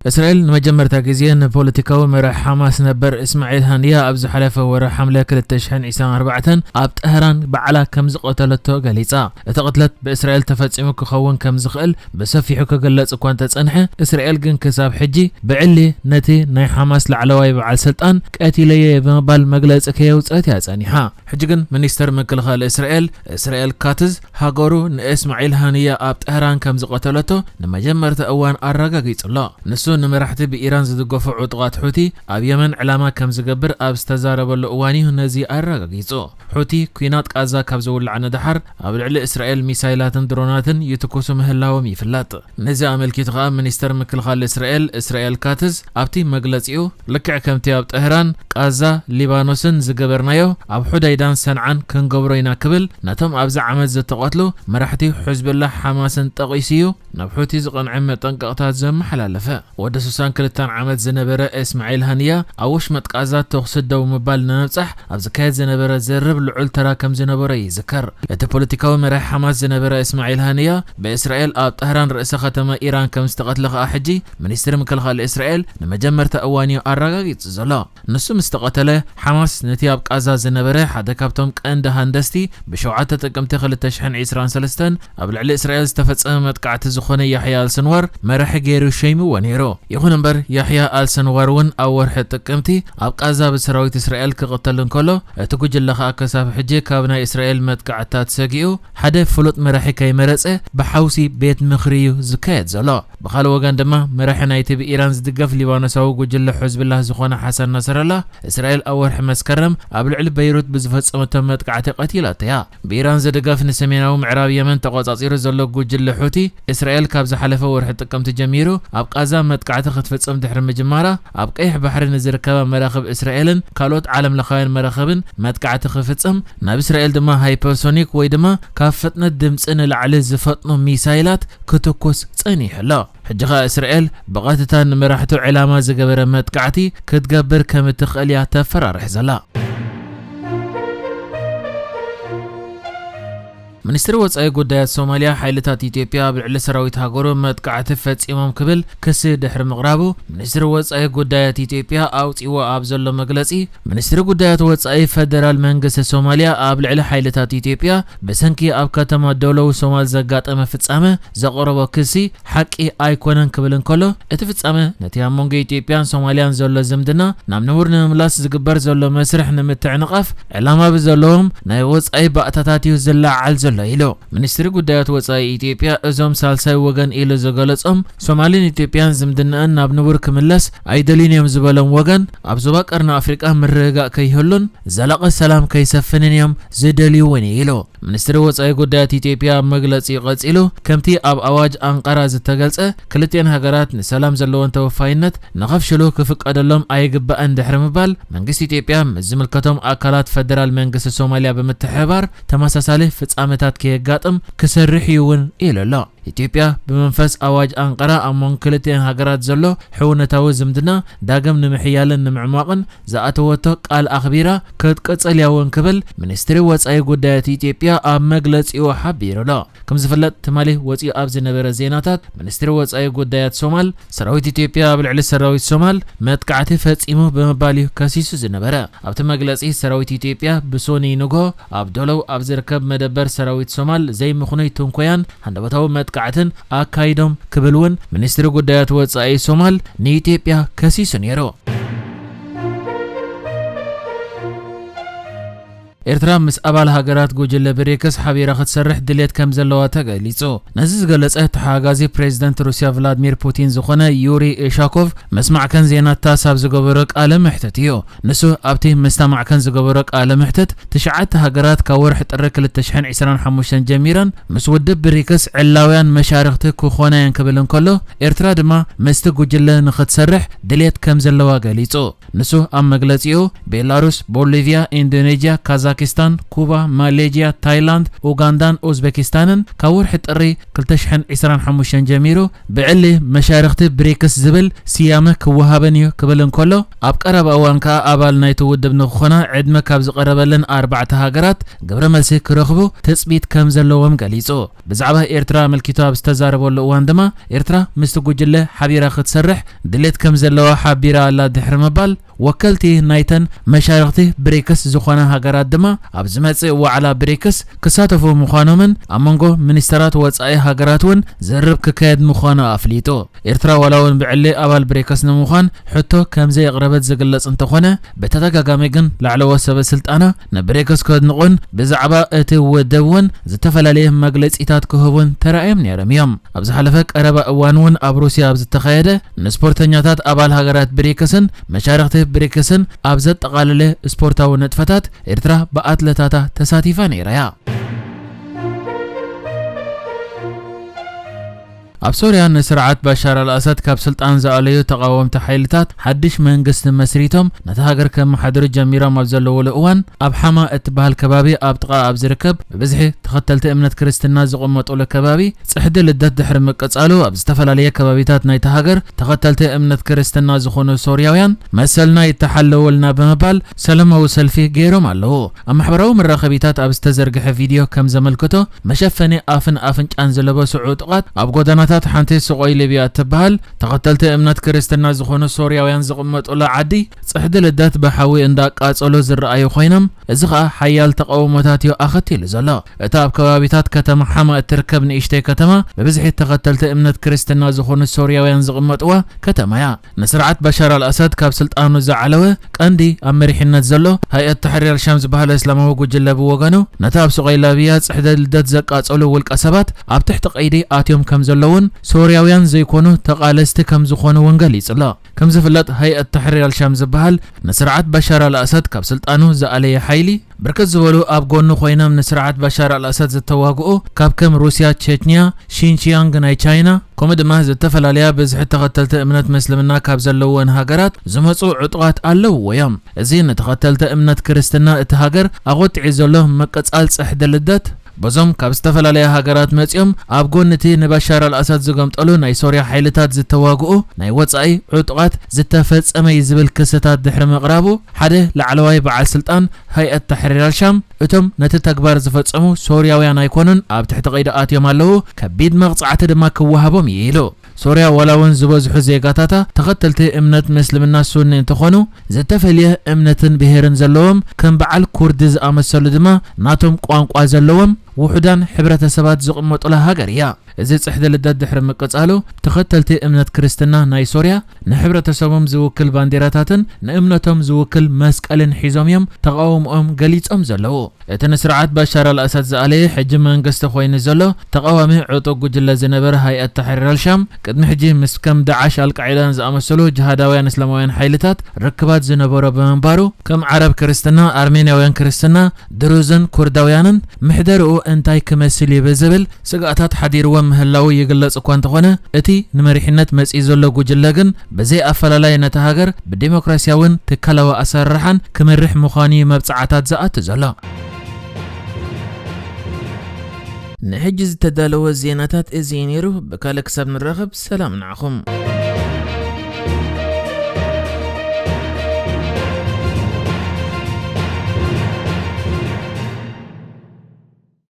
እስራኤል ንመጀመርታ ግዜ ንፖለቲካዊ መራሕ ሓማስ ነበር እስማዒል ሃንያ ኣብ ዝሓለፈ ወርሒ ሓምለ ክልተ ሽሕን ዕስራን ኣርባዕተን ኣብ ጠህራን ባዕላ ከም ዝቐተለቶ ገሊጻ። እቲ ቅትለት ብእስራኤል ተፈጺሙ ክኸውን ከም ዝኽእል ብሰፊሑ ክግለጽ እኳ እንተጸንሐ፣ እስራኤል ግን ክሳብ ሕጂ ብዕሊ ነቲ ናይ ሓማስ ላዕለዋይ በዓል ስልጣን ቀቲለዮ እየ ብምባል መግለጺ ከየውጸት እያ ጸኒሓ። ሕጂ ግን ሚኒስተር ምክልኻል እስራኤል እስራኤል ካትዝ ሃገሩ ንእስማዒል ሃንያ ኣብ ጠህራን ከም ዝቐተለቶ ንመጀመርታ እዋን ኣረጋጊጹ ኣሎ። ንሱ ንመራሕቲ ብኢራን ዝድገፉ ዕጡቓት ሑቲ ኣብ የመን ዕላማ ከም ዝገብር ኣብ ዝተዛረበሉ እዋን እዩ ነዚ ኣረጋጊጹ። ሑቲ ኲናት ቃዛ ካብ ዝውላዕ ንደሓር ኣብ ልዕሊ እስራኤል ሚሳይላትን ድሮናትን ይትኩሱ ምህላዎም ይፍለጥ። ነዚ ኣመልኪቱ ከኣ ሚኒስተር ምክልኻል እስራኤል እስራኤል ካትዝ ኣብቲ መግለጺኡ፣ ልክዕ ከምቲ ኣብ ጠህራን፣ ቃዛ፣ ሊባኖስን ዝገበርናዮ ኣብ ሑዳይዳን ሰንዓን ክንገብሮ ኢና ክብል ነቶም ኣብዚ ዓመት ዝተቐትሉ መራሕቲ ሕዝብላህ ሓማስን ጠቒሱ እዩ ናብ ሑቲ ዝቐንዐ መጠንቀቕታት ዘመሓላለፈ። ወዲ ስሳን ክልተን ዓመት ዝነበረ እስማዒል ሃንያ ኣብ ወሽመጥ ቃዛ ተኹሲ ደው ምባል ንምብጻሕ ኣብ ዝካየድ ዝነበረ ዘርብ ልዑል ተራ ከም ዝነበሮ ይዝከር። እቲ ፖለቲካዊ መራሒ ሓማስ ዝነበረ እስማዒል ሃንያ ብእስራኤል ኣብ ጠህራን ርእሰ ከተማ ኢራን ከም ዝተቐትለ ከኣ ሕጂ ሚኒስትሪ ምክልኻል እስራኤል ንመጀመርታ እዋን እዩ ኣረጋጊጹ ዘሎ። ንሱ ምስ ተቐተለ፣ ሓማስ ነቲ ኣብ ቃዛ ዝነበረ ሓደ ካብቶም ቀንዲ ሃንደስቲ ብሸውዓተ ጥቅምቲ ክልተ ሽሕን ዕስራን ሰለስተን ኣብ ልዕሊ እስራኤል ዝተፈጸመ መጥቃዕቲ ዝኾነ ያሕያ ኣልስንዋር መራሒ ገይሩ ሸይምዎ ነይሩ። ይኹን እምበር፣ ያሕያ ኣልሰንዋር እውን ኣብ ወርሒ ጥቅምቲ ኣብ ቃዛ ብሰራዊት እስራኤል ክቕተል እንከሎ፣ እቲ ጉጅለ ከኣ ክሳብ ሕጂ ካብ ናይ እስራኤል መጥቃዕትታት ሰጊኡ ሓደ ፍሉጥ መራሒ ከይመረጸ ብሓውሲ ቤት ምኽሪ እዩ ዝካየድ ዘሎ። ብኻልእ ወገን ድማ፣ መራሒ ናይቲ ብኢራን ዝድገፍ ሊባኖሳዊ ጉጅለ ሕዝብላህ ዝኾነ ሓሰን ናስረላህ፣ እስራኤል ኣብ ወርሒ መስከረም ኣብ ልዕሊ በይሩት ብዝፈጸመቶ መጥቃዕቲ ቀቲላቶ እያ። ብኢራን ዝድገፍ ንሰሜናዊ ምዕራብ የመን ተቖጻጺሩ ዘሎ ጉጅለ ሑቲ፣ እስራኤል ካብ ዝሓለፈ ወርሒ ጥቅምቲ ጀሚሩ ኣብ ቃዛ መጥቃዕቲ ክትፍጽም ድሕሪ ምጅማራ፣ ኣብ ቀይሕ ባሕሪ ንዝርከባ መራኽብ እስራኤልን ካልኦት ዓለምለኻውያን መራኽብን መጥቃዕቲ ክፍጽም፣ ናብ እስራኤል ድማ ሃይፐርሶኒክ ወይ ድማ ካብ ፍጥነት ድምጺ ንላዕሊ ዝፈጥኑ ሚሳይላት ክትኩስ ጸኒሑ ኣሎ። ሕጂ ኸኣ እስራኤል ብቐጥታ ንመራሕቱ ዕላማ ዝገበረ መጥቃዕቲ ክትገብር ከም እትኽእል እያ ተፈራርሕ ዘላ። ሚኒስትሪ ወጻኢ ጉዳያት ሶማልያ፣ ሓይልታት ኢትዮጵያ ኣብ ልዕሊ ሰራዊት ሃገሩ መጥቃዕቲ ፈጺሞም ክብል ክሲ ድሕሪ ምቕራቡ፣ ሚኒስትሪ ወጻኢ ጉዳያት ኢትዮጵያ ኣውጺዎ ኣብ ዘሎ መግለጺ፣ ሚኒስትሪ ጉዳያት ወጻኢ ፈደራል መንግስቲ ሶማልያ ኣብ ልዕሊ ሓይልታት ኢትዮጵያ ብሰንኪ ኣብ ከተማ ዶሎው ሶማል ዘጋጠመ ፍጻመ ዘቕረቦ ክሲ ሓቂ ኣይኮነን ክብል እንከሎ፣ እቲ ፍጻመ ነቲ ኣብ መንጎ ኢትዮጵያን ሶማልያን ዘሎ ዝምድና ናብ ንቡር ንምምላስ ዝግበር ዘሎ መስርሕ ንምትዕንቓፍ ዕላማ ብዘለዎም ናይ ወጻኢ ባእታታት እዩ ዝለዓል ዘሎ ኢሉ። ሚኒስትሪ ጉዳያት ወጻኢ ኢትዮጵያ፣ እዞም ሳልሳይ ወገን ኢሉ ዝገለጾም ሶማልን ኢትዮጵያን ዝምድናኣን ናብ ንቡር ክምለስ ኣይደልዩን እዮም ዝበሎም ወገን፣ ኣብ ዞባ ቀርኒ ኣፍሪቃ ምርግጋእ ከይህሉን ዘላቒ ሰላም ከይሰፍንን እዮም ዝደልዩ እውን ኢሉ። ሚኒስትሪ ወጻኢ ጉዳያት ኢትዮጵያ ኣብ መግለጺኡ ቀጺሉ፣ ከምቲ ኣብ ኣዋጅ ኣንቃራ ዝተገልጸ፣ ክልቲኤን ሃገራት ንሰላም ዘለወን ተወፋይነት ንኸፍሽሉ ክፍቀደሎም ኣይግባእን ድሕሪ ምባል፣ መንግስቲ ኢትዮጵያ ምስ ዝምልከቶም ኣካላት ፈደራል መንግስቲ ሶማልያ ብምትሕብባር ተመሳሳሊ ፍጻመታት ከየጋጥም ክሰርሕ እዩ እውን ኢሉ ኣሎ። ኢትዮጵያ ብመንፈስ ኣዋጅ ኣንቃራ ኣብ መንጎ ክልቲኤን ሃገራት ዘሎ ሕውነታዊ ዝምድና ዳግም ንምሕያልን ንምዕሟቕን ዝኣተወቶ ቃል ኣኽቢራ ክትቅጽል እያ እውን ክብል ሚኒስትሪ ወጻኢ ጉዳያት ኢትዮጵያ ኣብ መግለጺኡ ሓቢሩ ኣሎ። ከም ዝፍለጥ፣ ትማሊ ወጺኡ ኣብ ዝነበረ ዜናታት፣ ሚኒስትሪ ወጻኢ ጉዳያት ሶማል፣ ሰራዊት ኢትዮጵያ ኣብ ልዕሊ ሰራዊት ሶማል መጥቃዕቲ ፈጺሙ ብምባል እዩ ከሲሱ ዝነበረ። ኣብቲ መግለጺ፣ ሰራዊት ኢትዮጵያ ብሶኒ ንግሆ ኣብ ዶሎው ኣብ ዝርከብ መደበር ሰራዊት ሶማል ዘይምኽኑይ ትንኮያን ሃንደበታዊ መጥቃዕትን ኣካይዶም ክብል እውን ሚኒስትሪ ጉዳያት ወጻኢ ሶማል ንኢትዮጵያ ከሲሱ ነይሩ። ኤርትራ ምስ ኣባል ሃገራት ጉጅለ ብሪክስ ሓቢራ ክትሰርሕ ድሌት ከም ዘለዋ ተገሊጹ። ነዚ ዝገለጸ ተሓጋጋዚ ፕሬዚደንት ሩስያ ቭላድሚር ፑቲን ዝኾነ ዩሪ ኢሻኮቭ፣ ምስ ማዕከን ዜና ታስ ኣብ ዝገበሮ ቃለ መሕትት እዩ። ንሱ ኣብቲ ምስታ ማዕከን ዝገበሮ ቃለ መሕትት፣ ትሽዓተ ሃገራት ካብ ወርሒ ጥሪ ክልተ ሽሕን ዕስራን ሓሙሽተን ጀሚረን ምስ ውድብ ብሪክስ ዕላውያን መሻርኽቲ ክኾና እየን ክብል እንከሎ፣ ኤርትራ ድማ ምስቲ ጉጅለ ንኽትሰርሕ ድሌት ከም ዘለዋ ገሊጹ። ንሱ ኣብ መግለጺኡ፣ ቤላሩስ፣ ቦሊቪያ፣ ኢንዶኔዥያ፣ ካዛ ፓኪስታን፣ ኩባ፣ ማሌዥያ፣ ታይላንድ፣ ኡጋንዳን ኡዝቤኪስታንን ካብ ወርሒ ጥሪ ክልተ ሽሕን ዕስራን ሓሙሽተን ጀሚሩ ብዕሊ መሻርኽቲ ብሪክስ ዝብል ስያመ ክወሃበን እዩ ክብል እንከሎ፣ ኣብ ቀረባ እዋን ከኣ ኣባል ናይቲ ውድብ ንክኾና ዕድመ ካብ ዝቐረበለን ኣርባዕተ ሃገራት ግብረ መልሲ ክረኽቡ ትጽቢት ከም ዘለዎም ገሊጹ። ብዛዕባ ኤርትራ ኣመልኪቱ ኣብ ዝተዛረበሉ እዋን ድማ፣ ኤርትራ ምስቲ ጉጅለ ሓቢራ ክትሰርሕ ድሌት ከም ዘለዋ ሓቢራ ኣላ ድሕሪ ምባል፣ ወከልቲ ናይተን መሻርኽቲ ብሪክስ ዝኾና ሃገራት ድማ ኣብ ዝመጽእ ዋዕላ ብሪክስ ክሳተፉ ምዃኖምን ኣብ መንጎ ሚኒስተራት ወጻኢ ሃገራት እውን ዝርርብ ክካየድ ምዃኑ ኣፍሊጡ። ኤርትራ ዋላ እውን ብዕሊ ኣባል ብሪክስ ንምዃን ሕቶ ከም ዘየቕረበት ዝግለጽ እንተኾነ፣ ብተደጋጋሚ ግን ላዕለዎት ሰበ ስልጣና ንብሪክስ ከድንቑን ብዛዕባ እቲ ውድብ እውን ዝተፈላለየ መግለጺታት ክህቡን ተራእዮም ነይሮም እዮም። ኣብ ዝሓለፈ ቀረባ እዋን እውን ኣብ ሩስያ ኣብ ዝተኻየደ ንስፖርተኛታት ኣባል ሃገራት ብሪክስን መሻርኽቲ ብሪክስን ኣብ ዘጠቓለለ ስፖርታዊ ንጥፈታት ኤርትራ ብኣትለታታ ተሳቲፋ ነይራ እያ። ኣብ ሶርያ ንስርዓት ባሻር ኣልኣሳድ ካብ ስልጣን ዝኣለዩ ተቓወምቲ ሓይልታት ሓድሽ መንግስቲ መስሪቶም ነታ ሃገር ከመሓድሩ ጀሚሮም ኣብ ዘለውሉ እዋን፣ ኣብ ሓማ እትበሃል ከባቢ ኣብ ጥቓ ኣብ ዝርከብ ብብዝሒ ተኸተልቲ እምነት ክርስትና ዝቕመጡሉ ከባቢ ጽሕዲ ልደት ድሕሪ ምቅጻሉ፣ ኣብ ዝተፈላለየ ከባቢታት ናይታ ሃገር ተኸተልቲ እምነት ክርስትና ዝኾኑ ሶርያውያን መሰልና ይተሓለወልና ብምባል ሰላማዊ ሰልፊ ገይሮም ኣለዉ። ኣብ ማሕበራዊ መራኸቢታት ኣብ ዝተዘርግሐ ቪድዮ ከም ዘመልክቶ፣ መሸፈኒ ኣፍን ኣፍንጫን ዝለበሱ ዕጡቓት ኣብ ጎደናታት ሓንቲ ስቆይ ሊብያ እትበሃል ተኸተልቲ እምነት ክርስትና ዝኾኑ ሶርያውያን ዝቕመጡላ ዓዲ ጽሕዲ ልደት ብሓዊ እንዳቃጸሉ ዝረኣዩ ኮይኖም፣ እዚ ኸኣ ሓያል ተቃውሞታት እዩ ኣኸቲሉ ዘሎ። እታ ኣብ ከባቢታት ከተማ ሓማ እትርከብ ንእሽተይ ከተማ ብብዝሒ ተኸተልቲ እምነት ክርስትና ዝኾኑ ሶርያውያን ዝቕመጥዋ ከተማ እያ። ንስርዓት ባሻር ኣልኣሳድ ካብ ስልጣኑ ዝዓለወ ቀንዲ ኣብ መሪሕነት ዘሎ ሃይኣት ተሕሪር ኣልሻም ዝበሃል እስላማዊ ጉጅለ ብወገኑ፣ ነቲ ኣብ ሱቕ ሊብያ ጽሕዲ ልደት ዘቃጸሉ ውልቀ ሰባት ኣብ ትሕቲ ቀይዲ ኣትዮም ከም ዘለውን ሶርያውያን ዘይኮኑ ተቓለስቲ ከም ዝኾኑ እውን ገሊጹ ኣሎ። ከም ዝፍለጥ ሃይኣት ተሕሪር ኣልሻም ዝበሃል ንስርዓት ባሻር ኣልኣሳድ ካብ ስልጣኑ ዝኣለየ ሓይሊ፣ ብርክት ዝበሉ ኣብ ጎኑ ኮይኖም ንስርዓት ባሻር ኣልኣሳድ ዝተዋግኡ ካብ ከም ሩስያ፣ ቸችንያ፣ ሺንቺያንግ ናይ ቻይና፣ ከምኡ ድማ ዝተፈላለያ ብዝሒ ተኸተልቲ እምነት ምስልምና ካብ ዘለወን ሃገራት ዝመጹ ዕጡቓት ኣለውዎ እዮም። እዚ ንተኸተልቲ እምነት ክርስትና እቲ ሃገር ኣቖጢዑ ዘሎ ምቅጻል ጽሕዲ ልደት፣ በዞም ካብ ዝተፈላለያ ሃገራት መጺኦም ኣብ ጎኒ እቲ ንባሻር ኣልኣሳድ ዝገምጠሉ ናይ ሶርያ ሓይልታት ዝተዋግኡ ናይ ወጻኢ ዕጡቓት ዝተፈጸመ እዩ ዝብል ክስታት ድሕሪ ምቕራቡ፣ ሓደ ላዕለዋይ በዓል ስልጣን ሃይኣት ታሕሪር ኣልሻም፣ እቶም ነቲ ተግባር ዝፈጸሙ ሶርያውያን ኣይኮኑን፣ ኣብ ትሕቲ ቀይዲ ኣትዮም ኣለዉ፣ ከቢድ መቕጻዕቲ ድማ ክወሃቦም እዩ ኢሉ። ሶርያ ዋላ እውን ዝበዝሑ ዜጋታታ ተኸተልቲ እምነት ምስልምና ሱኒ እንተኾኑ፣ ዝተፈልየ እምነትን ብሄርን ዘለዎም ከም በዓል ኩርዲ ዝኣመሰሉ ድማ ናቶም ቋንቋ ዘለዎም ውሑዳን ሕብረተሰባት ዝቕመጡላ ሃገር እያ። እዚ ጽሕዲ ልደት ድሕሪ ምቅጻሉ፣ ተኸተልቲ እምነት ክርስትና ናይ ሶርያ ንሕብረተሰቦም ዝውክል ባንዲራታትን ንእምነቶም ዝውክል መስቀልን ሒዞም እዮም ተቓውሞኦም ገሊጾም ዘለዉ። እቲ ንስርዓት ባሻር ኣልኣሳድ ዝኣለየ ሕጂ መንግስቲ ኮይኑ ዘሎ ተቓዋሚ ዕጡቕ ጉጅለ ዝነበረ ሃይኣት ታሕሪር ኣልሻም፣ ቅድሚ ሕጂ ምስ ከም ዳዓሽ ኣልቃዒዳን ዝኣመሰሉ ጅሃዳውያን እስላማውያን ሓይልታት ርክባት ዝነበሮ ብምንባሩ፣ ከም ዓረብ ክርስትና፣ ኣርሜንያውያን ክርስትና፣ ድሩዝን ኩርዳውያንን ምሕደርኡ እንታይ ክመስል እዩ ብዝብል ስግኣታት ሓዲርዎም ምህላዉ ይግለጽ እኳ እንተኾነ፣ እቲ ንመሪሕነት መጺኡ ዘሎ ጉጅለ ግን ብዘይ ኣፈላላይ ነታ ሃገር ብዲሞክራሲያውን ትካላዊ ኣሰራርሓን ክመርሕ ምዃኑ እዩ መብጽዓታት ዝኣቱ ዘሎ። ንሕጂ ዝተዳለወ ዜናታት እዚ እዩ ነይሩ። ብካልእ ክሳብ ንራኸብ ሰላም ንዓኹም።